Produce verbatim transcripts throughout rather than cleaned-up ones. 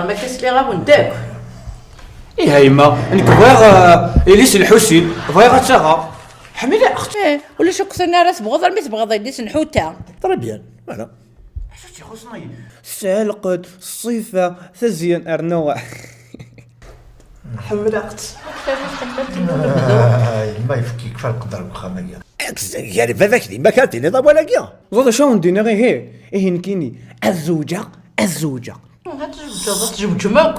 Ma tesliɣ-awen-d akk. Ih a yemma, nekk bɣiɣ, eh, yelli-s n Lḥusin, bɣiɣ ad tt-aɣeɣ. Ḥmileɣ-tt. Eh, ulac akk tin ara tebɣuḍ, armi tebɣiḍ yelli-s n Ḥuta. Très bien, voilà. Acu tt-ixuṣṣen-iyi? Tesɛa lqed, ṣṣifa, tazyant, rnu. Ḥemmleɣ-tt. Ay, ma yefk-ik fa lqedder deg uxxam-agi. Gar baba-k d yemma-k ad tiniḍ awal-agi. Ẓer d acu n-d-iniɣ, ihi, ihi nekkini, ad zewǧeɣ, ad zewǧeɣ. Ad tzewǧeḍ, ad tzewǧem akk.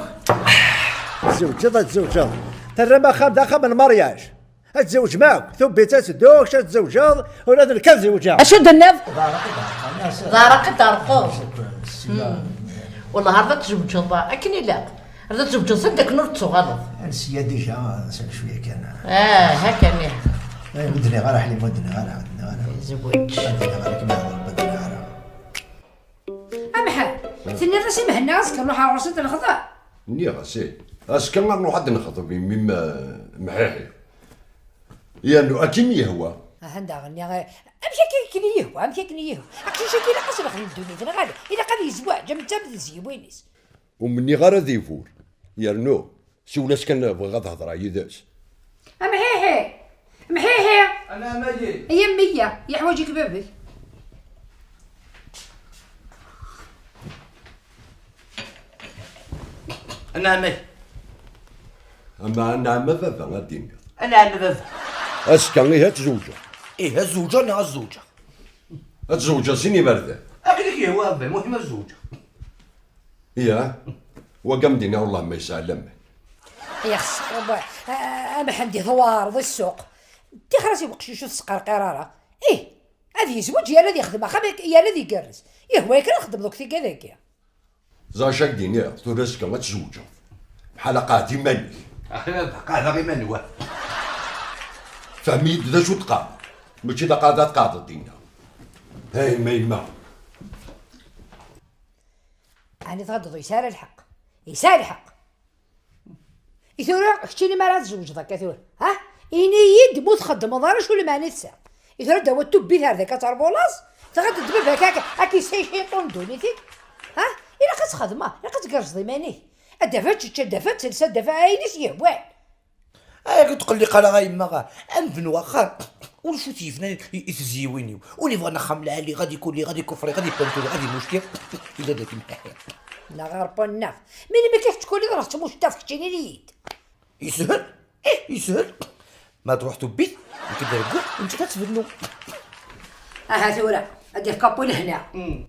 Tzewǧeḍ, ad tzewǧeḍ. Terram axxam d axxam n mariage. Ad tzewǧem akk. Tubbit ad teddu, kečč ad tzewǧeḍ, ula d nekk ad zewǧeɣ. Acu d-tenniḍ? D araq i d-terqeḍ. Wellah, ar d ad tzewǧeḍ akken ilaq. Ar d ad tzewǧeḍ send akken ur d-tuɣaleḍ. Ansi-ya déjà, sal cwiya kan. Ah, ha kan, ih. Eh, ur d-nniɣ ara, Ḥlima, ur d-nniɣ ara, ur d-nniɣ ara. Zewǧ. Ur d-nniɣ ara, kem-, ur d-nniɣ ara. A Mḥend, tenniḍ-as i Mhenni azekka nruḥ ar ɣur-s ad nexḍeb? Nniɣ-as, ih. Azekka ad nruḥ ad nexḍeb i mmi-m, eh, Mḥiḥi. Yernu akken yehwa. Aha, daɣen, nniɣ, eh, amek akken i yehwa, amek akken i yehwa? Aqcic-agi ilaq ad s-nexdem ddunit, neɣ ala? Ilaq ad yezweǧ, am netta am tezyiwin-is. Ur m-nniɣ ara ad ibur. Yernu, siwel-as kan, bɣiɣ ad hedreɣ yid-s. A Mḥiḥi! A Mḥiḥi! Anɛam a yelli! Ay a mmi-ya, yeḥwaǧ-ik baba-k. Anɛam a yelli! Ama anɛam a baba, ad d-iniɣ. Anɛam a baba! Azekka, ih, ad tzewǧeḍ. Ih, ad zewǧeɣ neɣ ad zewǧeɣ? Ad tzewǧeḍ sin iberdan. Akken i k-yehwa a baba, lmuḥim ad zewǧeɣ. Yah, wagi am d-iniɣ, wellah ma yesɛa laman. Ixṣer, a, a Mḥend, tuɛreḍ i ssuq. Tixer-as i weqcic ur tesqerqir ara. Ih, ad yezweǧ, yerna ad yexdem axxam, yerna ad igerrez. Yehwa-yak ad txedmeḍ akk tigad-agi. Ẓer acu ak-d-iniɣ, tura azekka ad tzewǧeḍ. Bḥal aqeɛɛed iman-ik. Axi ad qeɛɛdeɣ iman-iw. Fhem-iyi-d d acu d-qqareɣ. Mačči d aqeɛɛed ad tqeɛɛdeḍ dinna. Hey, ma yemma. Ɛni tɣeddeḍ yesɛa lḥeqq? Yesɛa lḥeqq. I tura, keččini mi ara tzewǧeḍ akka tura, ha? Ini-yi-d ma ur txeddmeḍ ara acu lmeɛna i tesɛiḍ. I tura, d awa tubbit ar daka terbulaẓ, tɣeddeḍ baba-k akka, akka yessay ciṭun ddunit-ik, ha? Ilaq ad txedmeḍ, ilaq ad tgerrzeḍ iman-ik. Ad d-af ad tečč, ad d-af ad tels, ad d-af ayen i s-yehwan. Ay, ur tqelliq ara a yemma, amdan n waxxam, ulac ur t-yefnan i, i tezyiwin-iw. Win yebɣan axxam lɛali, ad ikulli, ad ikufri, ad ipanturi, ad imucki, yella d akken. Neɣ ɣer panna. Melmi akka tettkuliḍ neɣ tettmuctaḍ keččini-yi-d? Yeshel? Ih, yeshel. Ma tṛuḥ tubbit, nekk ad d-regguɣ, nekk ad tbennu. Aha tura, ad d-ikapu lehna. Mm.